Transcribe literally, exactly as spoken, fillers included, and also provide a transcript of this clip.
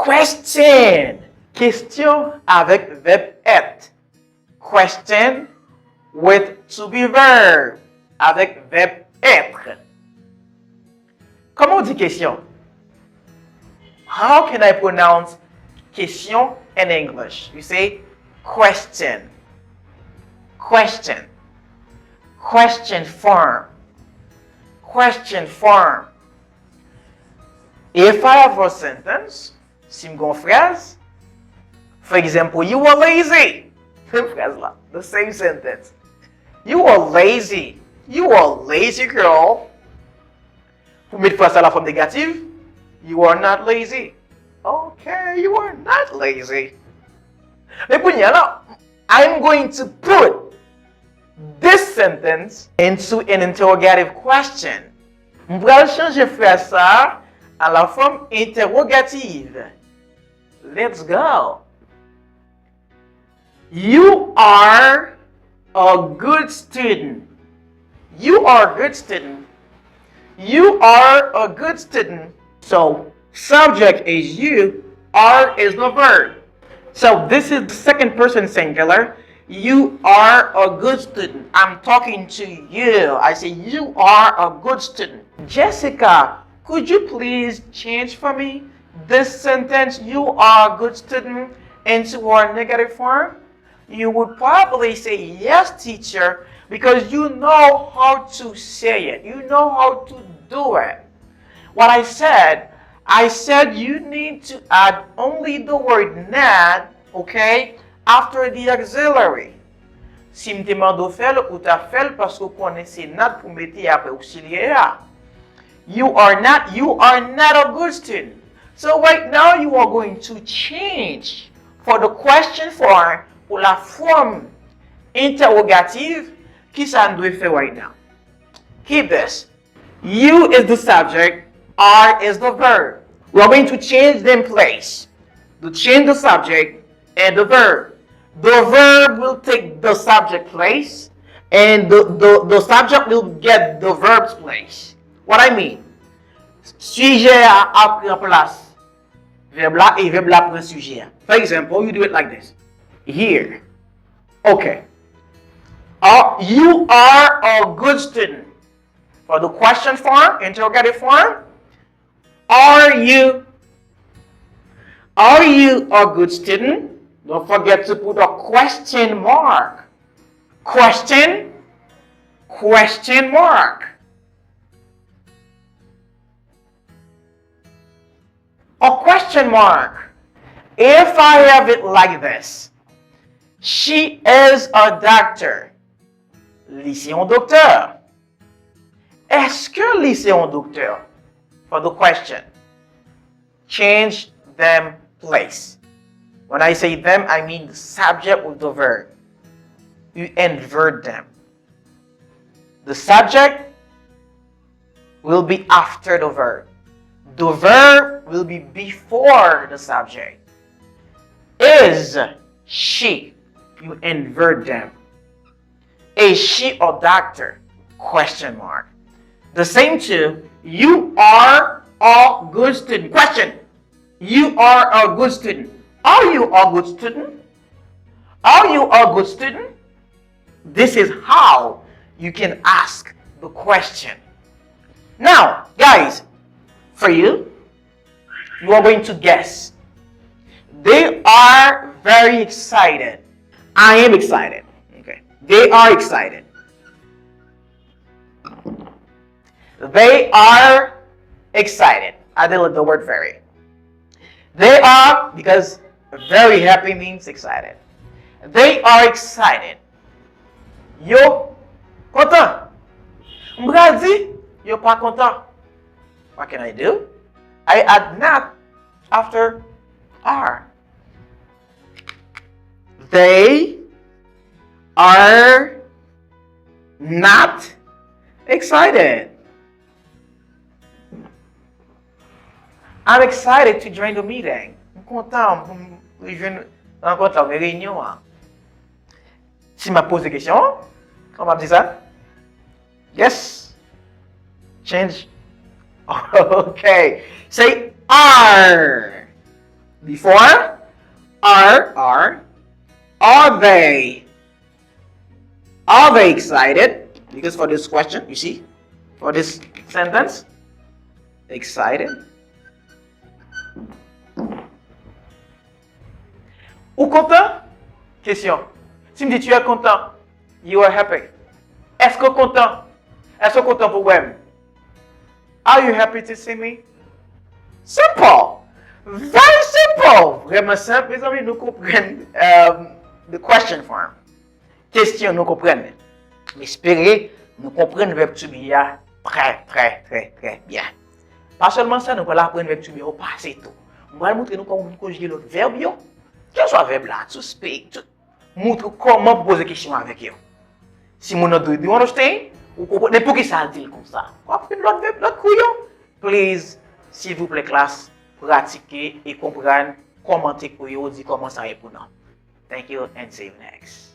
Question. Kesyon avèk vèb être. Question with to be verb avèk vèb être. Kòman w di kesyon? How can I pronounce kesyon in English? You say question. Question. Question form. Question form. If I have a sentence, si m gen yon fraz, for example, you are lazy. Menm fraz la, the same sentence. You are lazy. You are lazy girl. Pou met fraz sa la fòm negatif, you are not lazy. Okay, you are not lazy. Men kounye a la, I'm going to put this sentence into an interrogative question. M pral chanje fraz sa a a la fòm entèwogativ. Let's go. You are a good student. You are a good student. You are a good student. So, subject is you, are is the verb. So, this is the second person singular. You are a good student. I'm talking to you. I say, you are a good student. Jessica, could you please change for me this sentence, you are a good student, into our negative form? You would probably say, yes, teacher, because you know how to say it. You know how to do it. What I said, I said you need to add only the word not, okay, after the auxiliary. Si m te mande w fè l, ou t ap fè l paske w konnen se not pou mete apre oksilyè a. You are not, you are not a good student. So right now you are going to change for the question form, pou la fòm entèwogativ, kisa n dwe fè right now? Keep this. You is the subject, are is the verb. We are going to change them place. To change the subject and the verb. The verb will take the subject place and the, the, the subject will get the verb's place. What I mean? Sijè a ap pran plas vèb la e vèb la pran sijè a. For example, you do it like this. Here. Okay. Are, you are a good student. For the question form, interrogative form, are you, are you a good student? Don't forget to put a question mark. Question, question mark. A question mark. If I have it like this, she is a doctor. Li se yon doktè. Èske li se yon doktè? For the question, change them place. When I say them, I mean the subject with the verb. You invert them. The subject will be after the verb. The verb will be before the subject. Is she? You invert them. Is she a doctor? Question mark. The same too, you are a good student. Question. You are a good student. Are you a good student? Are you a good student? This is how you can ask the question. Now, guys, for you, you are going to guess. They are very excited. I am excited. Okay. They are excited. They are excited. I did the word very. They are, because very happy means excited. They are excited. Yo kontan. M pral di, yo pa kontan. What can I do? I add not after are. They are not excited. I'm excited to join the meeting. M kontan pou m rejwenn rankont la, oubyen reyinyon an. Si m ap poze kesyon, kòman m ap di sa? Yes. Change. Okay. Say are. Before, are, are, are they, are they excited? Because for this question, you see, for this sentence, excited. Ou kontan? Kesyon. Si m di tu es content, you are happy. Èske w kontan? Èske w kontan pou wè m? Are you happy to see me? Simple. Very simple. Vrèman senp, mezanmi, nou konprann um, the question form. Kesyon nou konprann. M espere nou konprann verb to be a trè, trè, trè, trè byen. Pa sèlman sa, nou pral aprann verb to be a o pase tou. Mwen pral montre nou kòman pou konjige lòt verb yo. Kèlswa verb la, to speak, to moutre w kòman pou poze kesyon avèk yo. Si moun nan do, do you understand? Ou konprann? Men poukisa l di l konsa? W ap fè lòt verb, lòt kou yo? Please, silvouplè, klas, pratike e konprann, kòmante kou yo, di kòman sa ye pou nou. Thank you and see you next.